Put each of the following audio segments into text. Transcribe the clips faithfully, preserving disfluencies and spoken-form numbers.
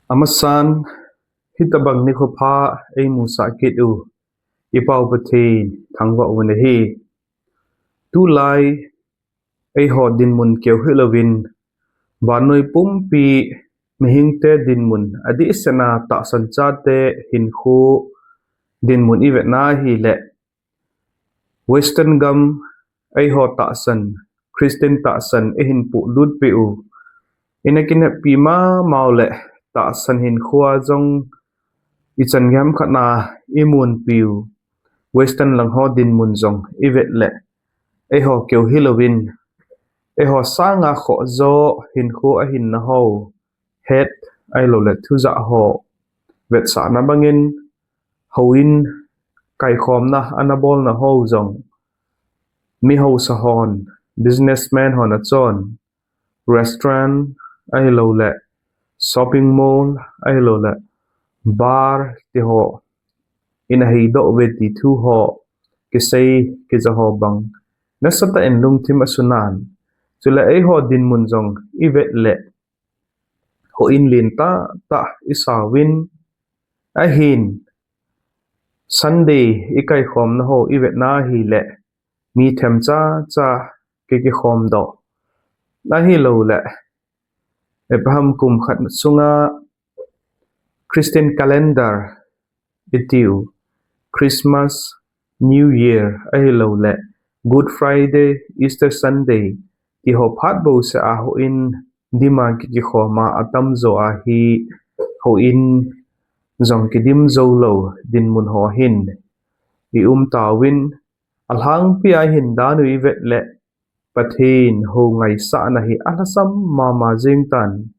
Amasan, hitabang nikho pha eimusah kit u i Pa u Pathen thangvah u ahi. Tulai eiho dinmun keu hilouvin, vannoi pumpi mihingte dinmun, adehsetna tahsan chate hinkho dinmun i vetna ahile, Western gam eiho tahsan, Christian tahsan eihin polut peh u, ina kineppi mama u le tahsan hinkho a jong ichan gei ham khat na imunpi u Western lang ho dinmun jong i vet le, eiho keu hilouvin, eiho sanga khoh jo hinkho ahinna ho het ahilouleh thujah ho vetsahna bangin, houin kaikhomna ana bolna ho jong, mi hausa hon, businessman hon achon, restaurant ahilouleh shopping mall ahilouleh bar tiho in aheidoh uve ti thu ho kisei kija ho bang nasatah in lungthim asunan. Chule eiho dinmun jong i vet le, houin lentah tah isauvin, ahin Sunday i kaikhomna ho i vetna ahile, mi themcha cha kikikhom doh ahilouleh, Abraham kum khat sunga Christian calendar itiu, Christmas, New Year ahilouleh Good Friday, Easter Sunday tiho phat bouseh a houin dima kikikhoma atamjo ahi, houin jong kidim jou lou dinmun ho hin i um tauvin, alhangpi a hin dan u i vet le, Pathen hou ngaisahna hi alhasam mama jeng tan,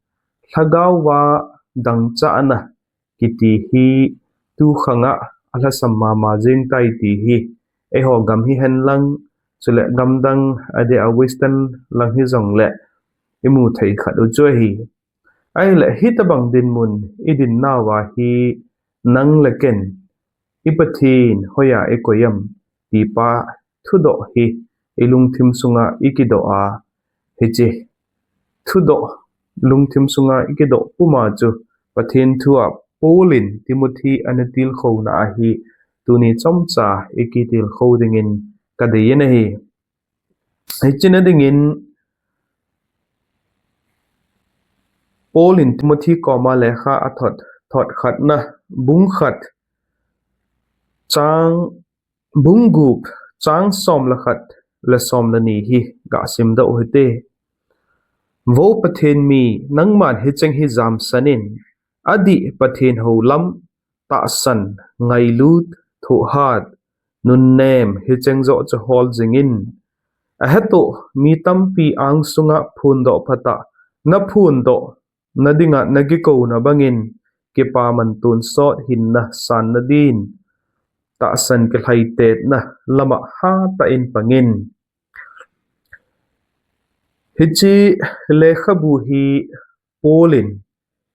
lhagao a dangchahna kiti hi tukhang a alhasam mama jeng tai ti hi eiho gam hihen lang, chule gamdang adeh a Western lang hijongle imu thei khat u chu ahi. Ahile hitabang dinmun i dinnau ahi, nang le ken i Pathen hoiya i koi em ti pa thudoh hi i lungthim sunga i kidoh a, hiche thudoh lungthim sunga i kidoh puma chu Pathen thu a Paul in Timothy ana tilkhouna ahi, tuni chomcha i kitilkhou dingin kadei in ahi. Hiche na dingin Paul in Timothy koma lekha athot, thot khatna, bung khat, chang, bung gup, chang som le khat le som le ni hi gasim doh u hite. Vo Pathen mi, nangman hicheng hi jamsan in, adih Pathen hou lam, tahsan, ngailut, thohhat, nunnem, hicheng joh chu hol jingin, ahetoh mi tampi angsunga phondoh phatah, na phondoh na dinga na kikouna bangin, kipaman tonsot hinna sanna din, tahsan kilhaitetna lama hatah in pangin. Hiche lekhabu hi Paul in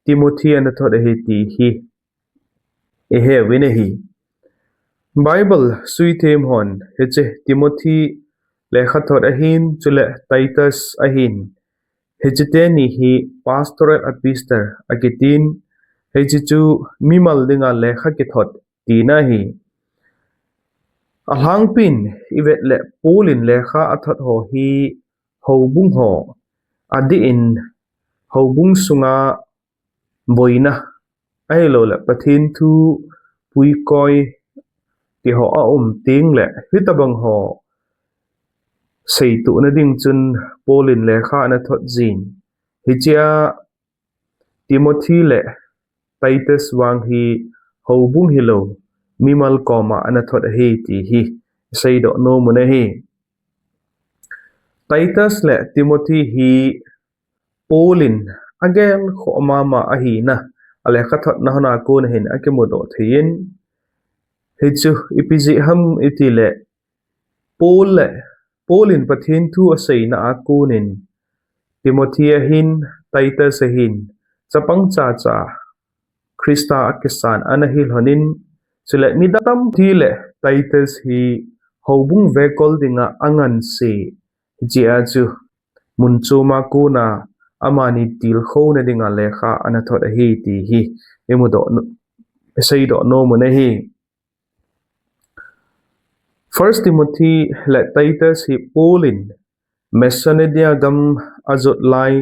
Timothy ana thot ahi ti hi i heuvin ahi. Bible suithem hon hiche Timothy lekhathot ahin, chule Titus ahin, hiche teni hi pastoral epistle akitin, hiche chu mimal dinga lekha kithot tina ahi. Alhangpin i vet le Paul in lekha athot ho hi houbung ho, adih in houbung sunga boina ahilouleh Pathen thu puikoi tiho aum tengle hitabang ho seitohna ding chun Paul in lekha ana thot jin. Hichea Timothy le Titus vang hi houbung hilou mimal koma ana thot ahi ti hi seidoh nom u ahi. Titus le Timothy hi Paul in agelkhoh mama ahina, alekhathotna hon a kon hin akimudoh thei in, hichu ipi jeh ham itile, Paul le, Paul in Pathen thu aseina a konin, Timothy ahin, Titus ahin, chapang chacha Christa a kisan ana hilhonin, chule midang tampi le Titus hi houbung vekol dinga anganse, hichea chu mun choma kona amani tilkhouna dinga lekha ana thot ahi ti hi imudoh, iseidoh nom u ahi. First Timothy le Titus hi Paul in Macedonia gam ajot lai,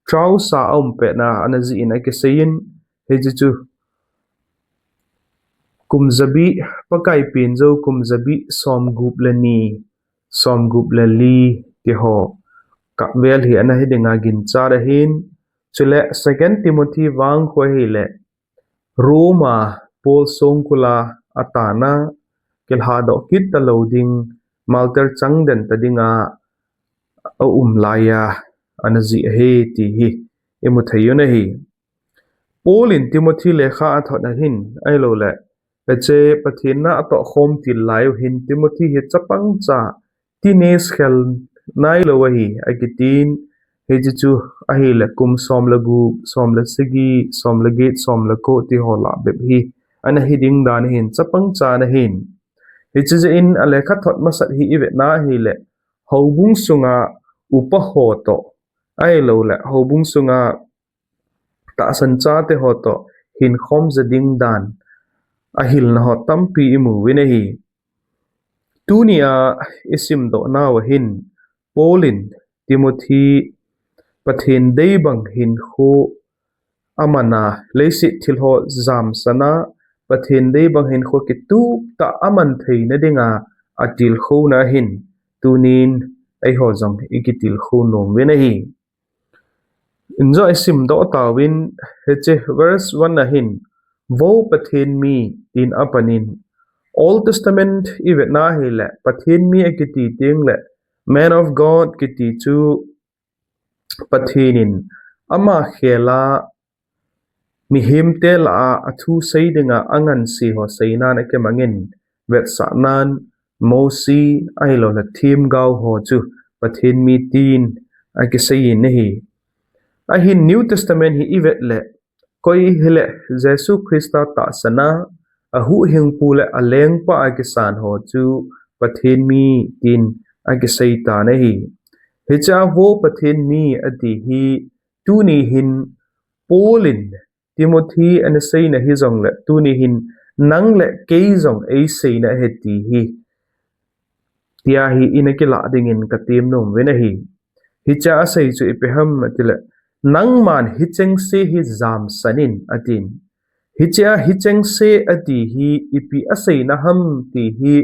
Troas a aum petna ana jih in akiseiyin, hiche chu kum jabi, Pakai pen jou kum jabi, somgup le ni, somgup le li tiho kah vel hi ana hi dinga ginchat ahin. Chule Second Timothy vang khu ahile Roma Paul songkul a atana kilhadoh kit talou ding, martyr chang den ta dinga aum laiya ana jih ahi ti hi imu thei u ahi. Paul in Timothy lekha athot ahin, ahilouleh hiche Pathen na atohkhom til lai u hin Timothy hi chapang cha teenage khel nailou ahi akitin, hiche chu ahile kum som le gup, som le sagi, som le get, som le ko tiho lah bep hi ana hi ding dan ahin, chapang cha ana hin. Hiche jeh in alekha thot masat hi ivetna ahile houbung sunga upa ho toh, ahilouleh houbung sunga tahsan chate ho toh hinkhom ja ding dan ahilna ho tampi imu uvin ahi. Tunia isimdoh nau ahin Paul in Timothy Pathen deibang hinkho amana, leiset thil ho jamsana, Pathen deibang hinkho kitup tah aman theina dinga atilkhouna ahin tunin eiho jong ikitilkhou nom uvin ahi. Injo isimdoh tauvin, hiche verse one ahin, Vo Pathen mi, tin apanin. Old Testament ivetna ahile Pathen mi akiti tengle man of God kiti chu Pathen in ama khela mihemte lah a athu sei dinga anganse ho seinan akimangin, vetsahnan Mosi ahilouleh themgao ho chu Pathen mi tin akiseiyin ahi. Ahin New Testament hi ivet le, koi hile Jesu Christa tahsana, ahuhhingpu le alengpa akisan ho chu Pathen mi tin akiseitan ahi. Hichea vo Pathen mi ati hi tuni hin Paul in Timothy ana seina hijongle tuni hin nang le kei jong eiseina ahi ti hi, tia hi ina kilah dingin katem nom uvin ahi. Hichea asei chu ipi ham atile, nangman hichengse hi jamsanin atin. Hichea hichengse ati hi ipi aseina ham ti hi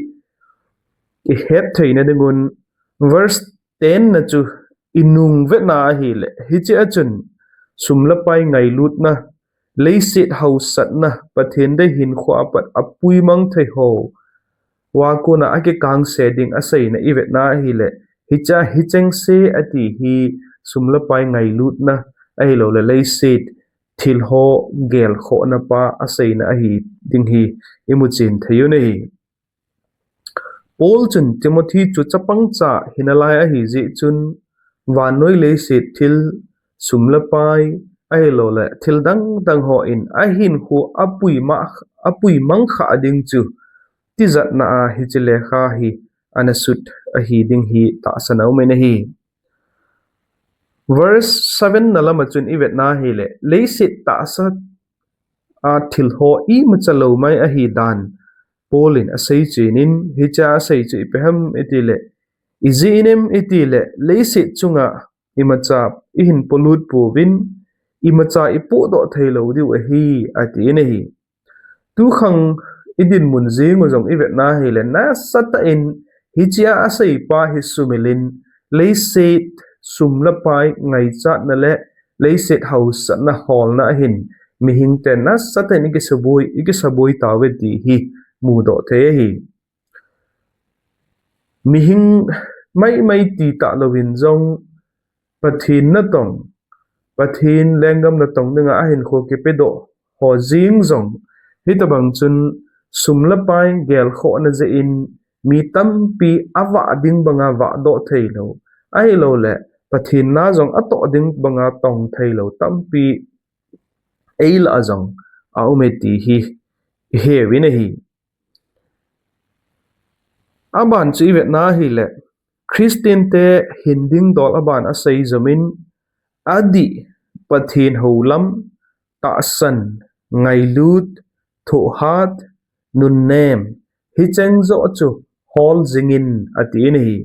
ihet theina dingun verse ten na chu inung vetna ahile, hichea chun sum le pai ngailutna, leiset hausatna, Pathen dei hinkho apat apuimang thei ho a kona akikangse ding aseina ivetna ahile, hichea hichengse ati hi sum le pai ngailutna ahilouleh leiset thil ho gelkhohna pa aseina ahi ding hi imuchen thei u ahi. Paul chun Timothy chu chapang cha hinalai ahijeh chun, vannoi leiset thil, sum le pai, ahilouleh thil dangdang hon ahinkho apuimang khah ding chu tijatna a hiche lekha hi ana sut ahi ding hi tahsan aumin ahi. Verse seven na lama chun ivetna ahile, leiset tahsa a thil ho imacha lou mai ahi dan Paul in asei chenin, hichea asei chu ipi ham itile, ijeh inem itile, leiset chunga imacha ihin polut pouvin, imacha ipohdoh theilou diu ahi, atin ahi. Tukhang idinmun jing u jong ivetna ahile, nasatah in hichea aseipa hi sumilin, leiset sum le pai ngaichatna le leiset hausatna holna ahin, mihingte nasatah in ikisaboi, ikisaboi tauve ti hi mudoh thei ahi. Mihing maimai ti talouvin jong Pathen natong, Pathen lenggam natong dinga ahinkho kipedoh ho jeng jong, hitobang chun sum le pai gelkhohna jeh in mi tampi avah ding banga vahdoh theilou, ahilouleh Pathen na jong atoh ding banga tong theilou tampi eilah a jong aume ti hi iheuvin ahi. Aban chu ivetna ahile, Christian te hin dingdol aban asei jomin, adih, Pathen houlam, tahsan, ngailut, thohhat, nunnem, hicheng joh chu hol jingin atin ahi.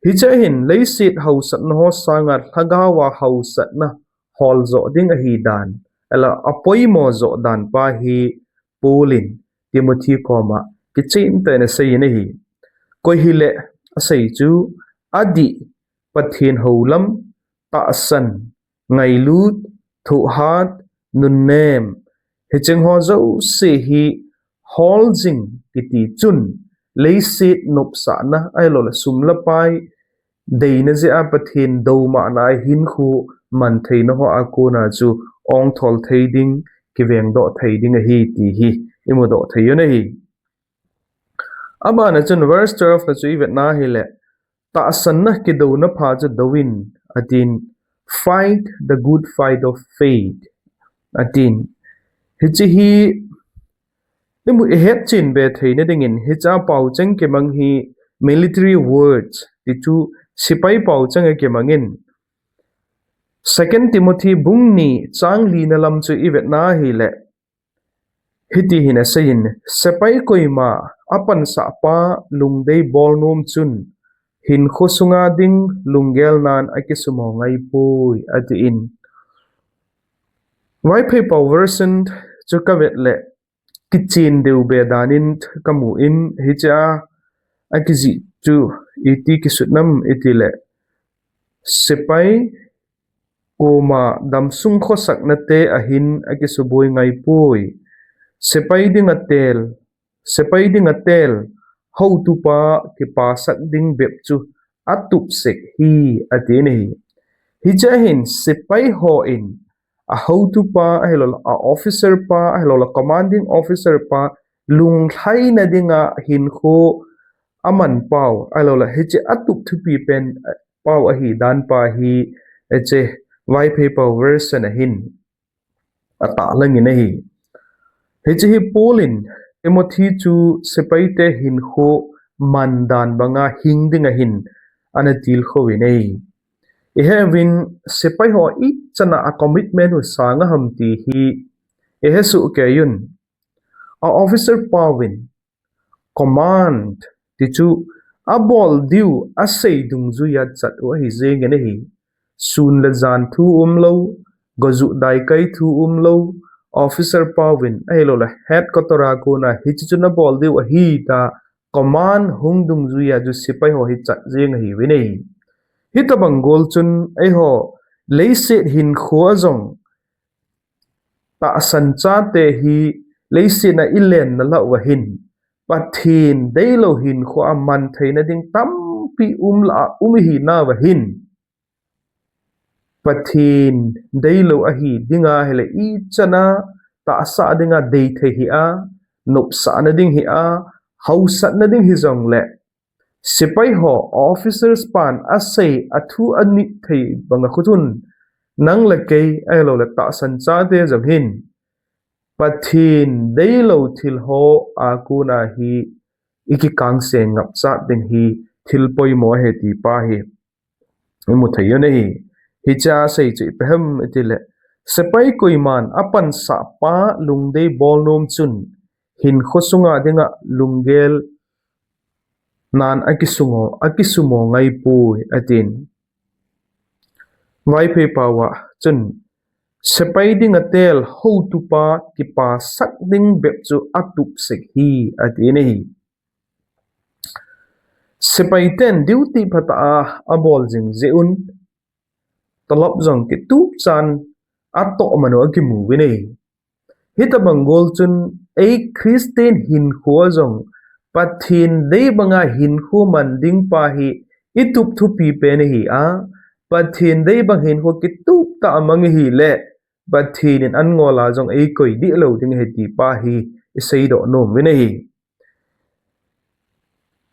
Hiche hin leiset hausatna ho sanga lhagao a hausatna hol joh ding ahi dan, ahilouleh apoimo joh dan pa hi Paul in Timothy koma kichentah in aseiyin ahi. Koi hile asei chu adih, Pathen houlam, tahsan, ngailut, thohhat, nunnem, hicheng ho jouse hi hol jing kiti chun leiset nopsahna ahilouleh sum le pai deina jeh a Pathen doumahna a hinkho mantheina ho a kona chu ongthol thei ding, kivengdoh thei ding ahi ti hi imudoh thei u ahi. Abana chun verse twelve na chu ivetna hile, tahsanna kidouna pha chu douvin atin, fight the good fight of faith atin. Hiche hi imu ihetchen be theina dingin hiche a paocheng kimang hi military words ti chu sepai paocheng a kimangin, Second Timothy bung ni chang li na lam chu ivetna hile, hiti hin aseiyin, sepai koima apansah pa lungdei bolnom chun hinkho sunga ding lunggel nan akisumo ngaipoi atin. Vaiphei pao version chu kavet le kichen deu be danin kamun hiche a akijih chu iti kisut nam itile, sepai koma damsung khosakna te ahin akisuboi ngaipoi. Sepai dinga tel, sepai dinga tel, houtupa kipasak ding bep chu atup sek hi atin ahi. Hiche hin sepai hon ahoutupa ahilouleh a officer pa ahilouleh commanding officer pa lunglhaina dinga hinkho aman pao ahilouleh hiche atup thupi pen pao ahi dan pa hi hiche Vaiphei pao version ahin atahlangin ahi. Hiche hi Paul in Timothy chu sepai te hinkho man dan banga hing ding ahin ana tilkhou in ahi. Ihe uvin sepai ho ichan a commitment u sanga ham ti hi ihe suh kei un. A officer pauvin command ti chu abol diu asei dungjuia chat u ahi jengin ahi. Sun le jan thu umlou, gojuh daikai thu umlou, officer pauvin ahilouleh headquarter a kona hiche chu nabol diu ahi tia command hung dungjuia chu sepai ho hi chat jeng ahiuvin ahi. Hitobang gol chun eiho leiset hinkho a jong tahsan chate hi leiset a ilen nalou ahin, Pathen deilou hinkho a man theina ding tampi um lah a um ihinau ahin, Pathen deilou ahi dinga hile ichan a tahsa dinga deithei hia, nopsahna ding hia, hausatna ding hijongle sepai ho officers pan asei athu anit thei banga khuchun nang le kei ahilouleh tahsan chate jong hin Pathen deilou thil ho a kona hi ikikangse ngapchat ding hi thil poimo ahi ti pa hi imu thei u ahi. Hiche a sei chu ipi ham itile, sepai koiman apansah pa lungdei bolnom chun hinkho sunga dinga lunggel nan akisumo, akisumo ngaipoi atin. Vaiphei pao a chun sepai dinga tel houtupa kipasak ding bep chu atup sek hi atin ahi. Sepai ten duty phatah a abol jing jeh un tolop jong kitup chan atoh man u akimu uvin ahi. Hitobang gol chun ei Christian hinkho a jong Pathen dei banga hinkho man ding pa hi itup thupi pen ahi a, Pathen dei bang hinkho kitup tah a mang ihile Pathen in an ngol a jong eikoi dih lou ding ahi ti pa hi iseidoh nom uvin ahi.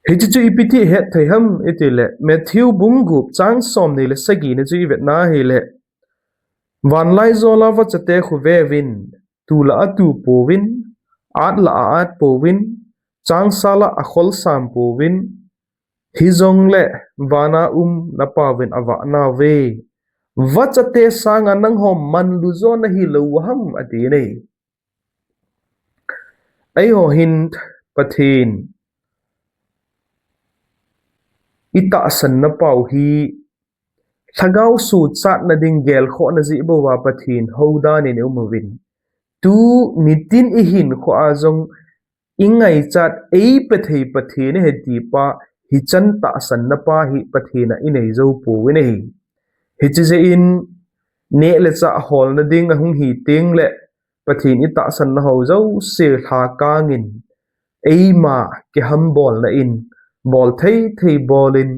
Hiche chu ipi ti hetthei ham itile, Matthew bung gup chang somni le sagi na chu ivetna hile, vanlaijol a vachate khu veuvin, tula atu pouvin, atla a at pouvin, changsal a akholsam pouvin, hijongle vana um napauvin avah nauve. vachate sanga nangho manlu jo nahi lou ham, ati in ahi. Eiho hin Pathen i tahsanna pau hi lhagao suhchatna ding gelkhohna jeh bouva Pathen houdan in i um uvin. Tu nitin i hinkhoa jong i ngaichat ei pethei Pathen ahi ti pa, hichan tahsanna pa hi Pathen a i nei jou pouvin ahi. Hiche jeh in neh le chah holna ding ahung hi teng le Pathen i tahsanna ho jouse lhakang in eima kihambolna in bol thei thei bol in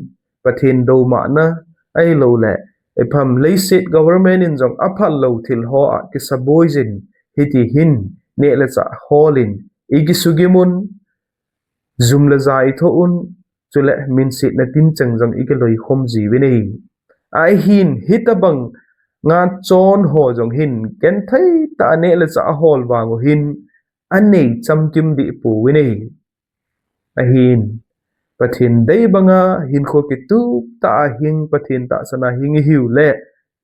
Pathen doumahna ahilou le, ipi ham leiset government in jong aphal lou thil ho a kisaboi jin, hiti hin neh le chah hol in i kisugim un, jum le ja i tho un, chule minsetna tincheng jong i kiloikhom jiuvin ahi. Ahin hitobang nga chon ho jong hin genthei tah a neh le chah ahol vang u hin anei chamkim deh pouvin ahi. Ahin Pathen dei banga hinkho kitup tah a hing, Pathen tahsan a hing i hiu le,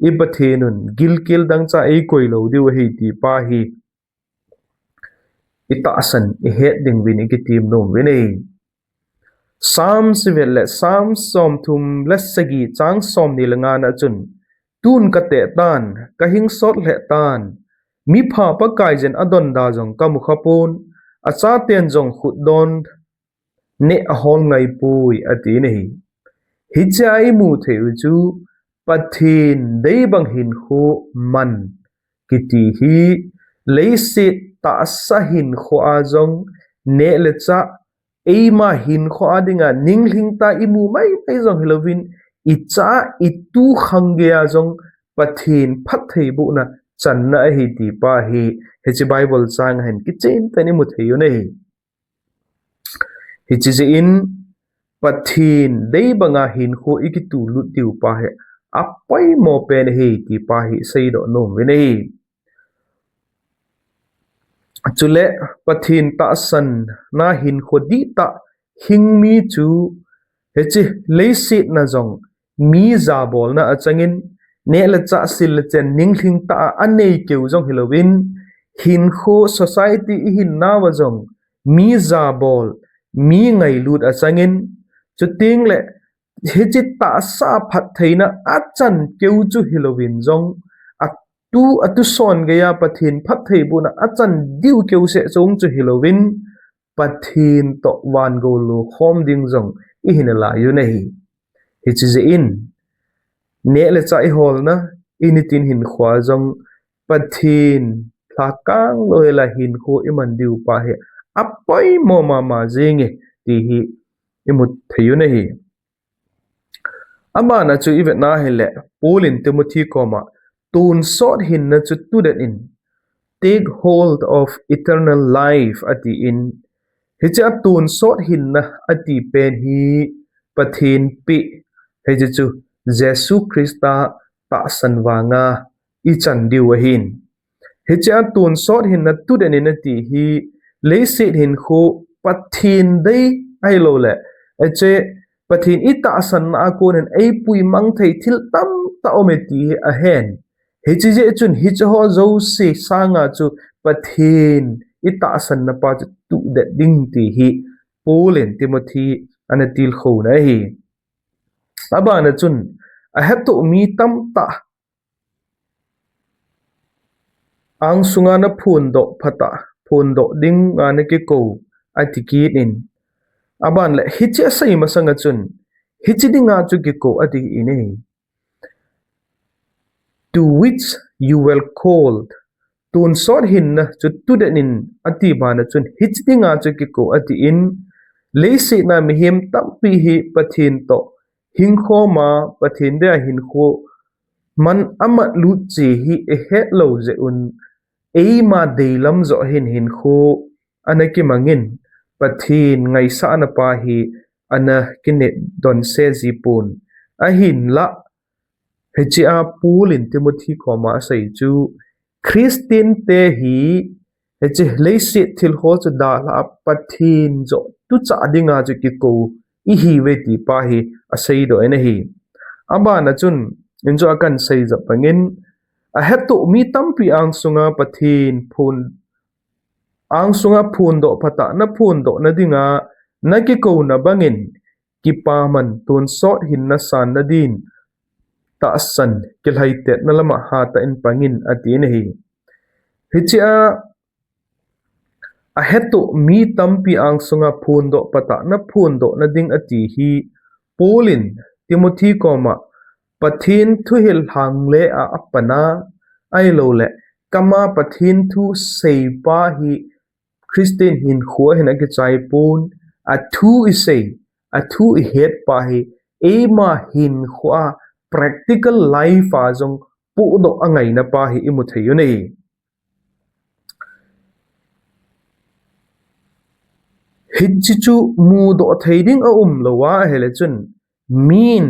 i Pathen un gilkel dangchah ei koi lou diu ahi ti pa hi i tahsan i het ding uvin i kitem nom uvin ahi. Psalm i vet le, Psalm somthum le sagi chang somni le nga na chun, tun ka teh tan, ka hing sot lheh tan, mipha Pakai jen adonda jong ka mu kha pon, achaten jong khutdon neh ahol ngai poi, ati in ahi. Hiche a i mu thei u chu Pathen dei bang hinkho man kiti hi leiset tahsa hinkho a jong neh le chah eima hinkho a dinga ninglhing tah a i mu mai mai jong hilouvin, i cha i tu khang gei a jong Pathen phattheibohna channa ahi ti pa hi hiche Bible chang a hin kichen tah in i mu thei u ahi. Hiche jeh in Pathen dei banga hinkho i kitulut diu pa hi apoimo pen ahi ti pa hi seidoh nom uvin ahi. Chule Pathen tahsan na hinkho dihtah hing mi chu hiche leiset na jong mi jabolna achangin, neh le chah sil le chen ninglhing tah a anei keu jong hilouvin, hinkho society i hinnau a jong mi jabol, mi ngailut achangin, chuteng le hiche tahsa phattheina achan keu chu hilouvin jong, atu, atuson gei a Pathen phattheibohna achan diu keu seh chung chu hilouvin, Pathen toh van gou lo khom ding jong i hi nalai u ahi. Hiche jeh in neh le chah i holna, i nitin hinkho a jong Pathen lhakang lou hel a hinkho i man diu pa hi apoimo mama jing e ti hi i mu thei u ahi. Abana chu i vet na hile, Paul in Timothy koma tonsot hinna chu tudet in, take hold of eternal life, ati in, hiche a tonsot hinna ati pen hi Pathen peh, hiche chu Jesu Christa tahsan vanga i chan diu ahin. Hiche a tonsot hinna tudet in ati hi leiset hinkho Pathen dei ahilou le, hiche Pathen i tahsanna a kon in eipui mang thei thil tamtah um e ti hi ahen. Hiche jeh chun hiche ho jouse sanga chu Pathen i tahsanna pa chu tudet ding ti hi Paul in Timothy ana tilkhouna ahi. Abana chun ahettoh mi tamtah angsunga na phondoh phatah, phondoh dinga na kikou, ati kit in. Aban le, hiche asei masanga chun, hiche dinga chu kikou ati in e. To which you were called. Tonsot hinna chu tudet in ati bana chun, hiche dinga chu kikou ati in. Leiset na mihem tampi hi Pathen toh hinkho ma, Pathen dia hinkho man amat lut che hi i het lou jeh un, eima deilam joh hin hinkho ana kimangin, Pathen ngaisahna pa hi ana kineh donse ji pon. Ahinlah, hiche a Paul in Timothy koma asei chu, Christian te hi hiche leiset thil ho chu dalha a Pathen joh tuchah dinga chu kikou i hiuve ti pa hi aseidoh in ahi. Abana chun, in chu akan sei jep bangin, ahetuh mi tampi angsunga Pathen phon, angsunga phondoh phatah na phondoh nadinga nakikouna bangin kipaman tonsot hinna sanna din tahsan kilhaitetna lama hatah in pangin ati in ahi. Hichea ahetuh mi tampi angsunga phondoh phatah na phondoh nading ati hi Paul in Timothy koma Pathen thuhil lhangle a apana ahilouleh kama Pathen thu seipa hi Christian hinkho ahin akichai pon, athu isei, athu ihet pa hi eima hinkho a practical life a jong pohdoh angaina pa hi imu thei u ahi. Hiche chu mudoh thei ding aumlou a ahile chun, min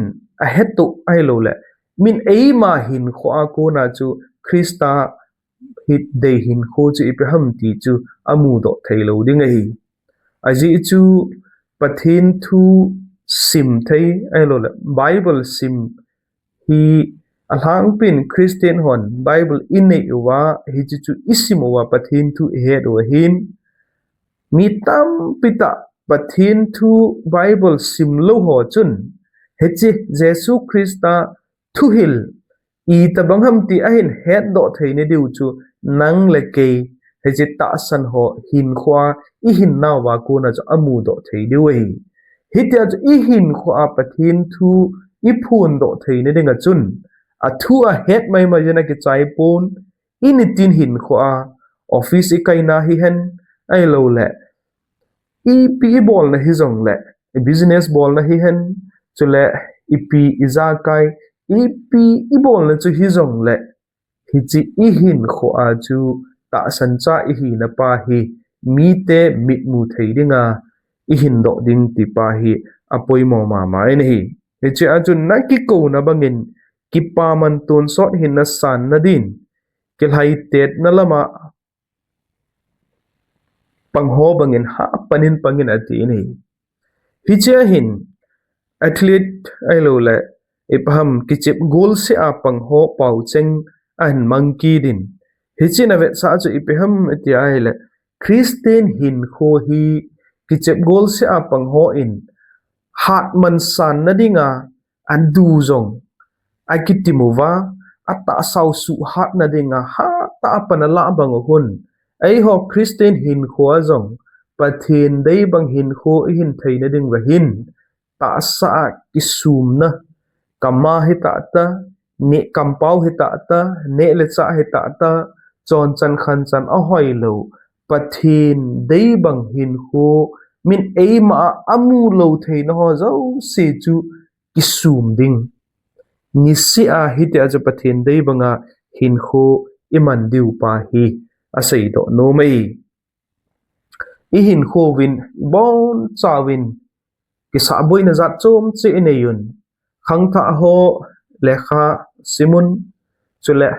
ahetuh ahilouleh min eima hinkho a kona chu Christa hi dei hinkho chu ipi ham ti chu amudoh theilou ding ahi. Ajeh chu Pathen thu sim thei ahilouleh Bible sim hi alhangpin Christian hon Bible inei uva, hiche chu isim uva Pathen thu ihet u ahin, mi tampi tah Pathen thu Bible simlou ho chun, hiche Jesu Christa thuhil itobang ham ti ahin hetdoh theina diu chu nang le kei hiche tahsan ho hinkho a ihinnauva kona chu amudoh thei diu ahi. Hitia chu ihinkho a Pathen thu iphondoh theina dinga chun, athu ahet maimai jong akichai pon, initin hinkho a, office ikaina hihen, ahilouleh ipi ibolna hijongleh, business bolna hihen, chule ipi ijakai, ipi ibolna chu hijongleh, hiche ihinkho a chu tahsan cha ihina pa hi mite mitmu thei dinga ihindoh ding ti pa hi apoimo mama in ahi. Hichea chun nakikouna bangin kipaman tonsot hinna sanna din kilhaitetna lama pangho bangin hapan in pangin ati in ahi. Hichea hin athlete ahilouleh ipi ham kichep golseh a pangho paocheng ahin mang kit in, hiche in avetsah chu ipi ham iti ahile, Christian hinkho hi kichep golseh a pangho in hatman sanna dinga adu jong akitim uva, atahsau suhhatna dinga hatah a pan alah bang u hin, eiho Christian hinkho a jong Pathen dei bang hinkho ihin theina diuva hin, tahsa a kisumna, kama hitahtah, neh kampao hitahtah, neh le chah hitahtah, chonchan khanchan ahoilou, Pathen dei bang hinkho min eima a amulou theina ho jouse chu kisum ding. Niseh a hitia chu Pathen dei banga hinkho iman diu pa hi aseidoh nom e. Ihinkho uvin, ibonchauvin, kisahboina jat chom cheh inei un. Khangthah ho lekha sim un, chule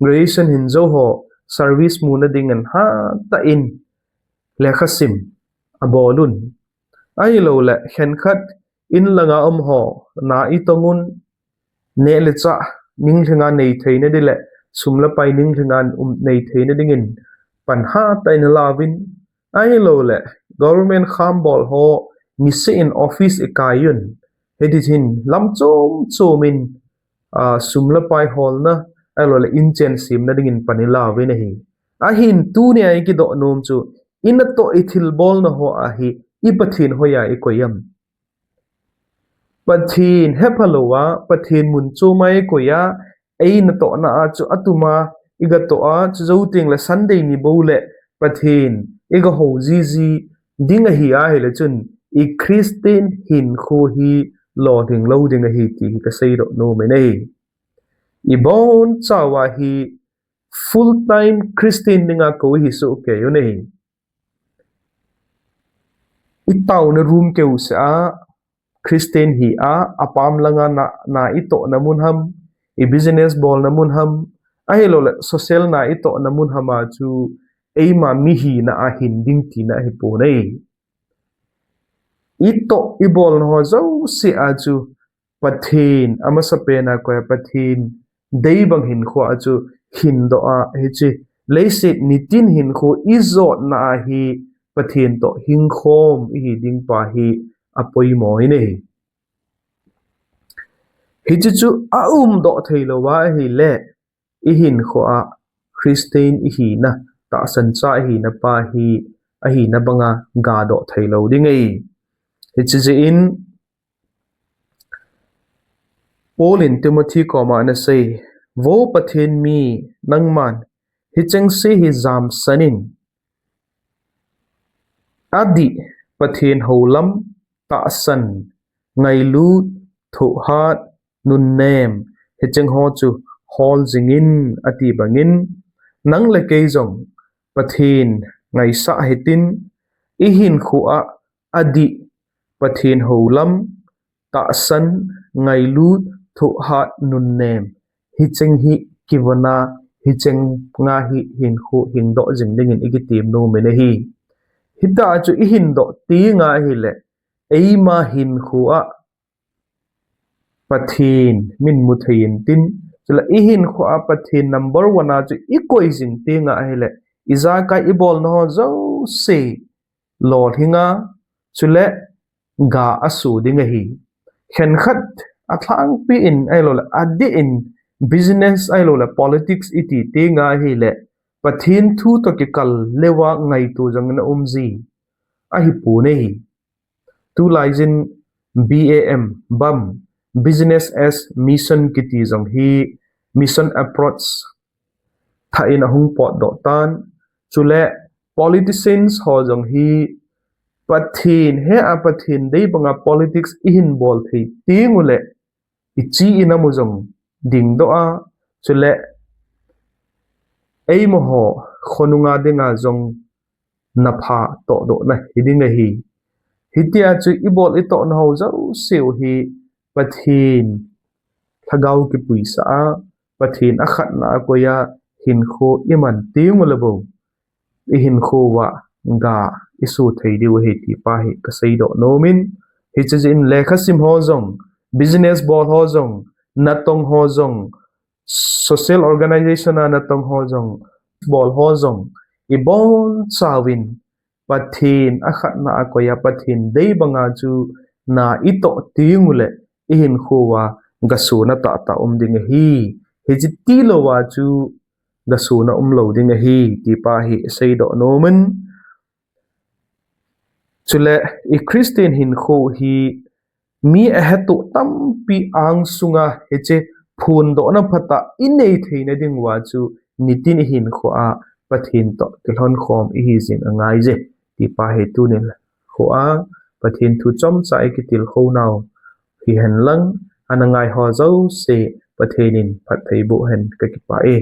graduation hin jou ho service muna dingin hatah in lekha sim abol un. Ahilouleh khenkhat in langa um ho na itong un, neh le chah ninglhinga nei theina ding le sum le pai ninglhinga um nei theina dingin pan hatah in alauvin, ahilouleh government khambol ho niseh in office ikai un, hiti hin lam chom chom in, ah, sum le pai holna, ahilouleh inchen semna dingin pan ilauvin ahi. Ahin tunia ikidoh nom chu, inatoh ithilbolna ho a hi i Pathen hoiya ikoi em? Pathen hephalouva, Pathen mun choma ikoi a, einatohna a chu atuma igatoh a, chujou tengle Sunday ni bou le Pathen igahou jiji ding ahi ahile chun, i Christian hinkho hi lolhing lou ding ahi ti hi kaseidoh nom in ahi. Ibonchauva hi full time Christian dinga kou ihi sohkei u ahi. Itaona room keuseh a Christian hi a, apam langa na, na itohna mun ham, i business bolna mun ham, ahilouleh social na itohna mun ham a chu eima mi hina a hin ding tina ahipon ahi. Itoh ibolna ho jouse a chu Pathen, amasapen a koi a Pathen, deibang hinkho a chu hindoh a hiche leiset nitin hinkho ijotna a hi Pathen toh hingkhom ihi ding pa hi apoimo in ahi. Hiche chu aumdoh thei lou va ahile, ihinkho a Christian ihina, tahsan cha ihina pa hi, ahina banga gadoh thei lou ding ahi. Hiche jeh in, Paul in Timothy koma anasei, Vo Pathen mi, nangman hichengse hi jamsan in, adih Pathen houlam, tahsan, ngailut, thohhat, nunnem, hicheng ho chu hol jingin ati bangin, nang le kei jong Pathen ngaisah hitin, ihinkho a adih Pathen houlam, tahsan, ngailut, thohhat, nunnem, hicheng hi kivon a, hicheng nga hi hinkho hingdoh jing dingin ikitem nom in ahi. Hitia chu ihindoh teng ahile, eima hinkho a Pathen min mu thei intin, chule ihinkho a Pathen number one a chu ikoi jing teng ahile, ijakai ibolna ho jouse lolhing a, chule ga aso ding ahi. Khenkhat alhangpi in ahilouleh adih in business ahilouleh politics iti teng ahile, Pathen thu toh kikal leuva ngaito jong in aum ji. Ahipon ahi. Tulai jin B A M, bam, business as mission kiti jong hi, mission approach thah in ahung potdoh tan. Chule politicians ho jong hi Pathen, hea Pathen dei banga politics ihin bol thei teng uleh, ichi in amu jong dingdoh a, chule eima ho khonunga dinga jong napha tohdohna hiding ahi. Hitia chu ibol itohna ho jouse u hi Pathen lhagao kipuisah a, Pathen akhatna a koi a hinkho iman teng uleh bou, ihinkho uva ga iso thei diu ahi ti pa hi kaseidoh nom in, hiche jeh in lekhasim ho jong, business bol ho jong, natong ho jong, social organization a natong ho jong, bol ho jong, ibonchauvin Pathen akhatna a koi a Pathen dei banga chu na itoh teng uleh ihinkho uva gasona tahtah um ding ahi. Hiche tilouva chu gasona umlou ding ahi ti pa hi iseidoh nom in. Chule i Christian hinkho hi mi ahetoh tampi angsunga hiche phondohna phatah inei theina diuva chu nitin ihinkho a Pathen toh kilhonkhom ihi jing angaije ti pa hi tunin kho a Pathen thu chomcha ikitilkhou nau hihen lang, ana ngai ho jouse Pathen in phatthei boh hen, kakipah e.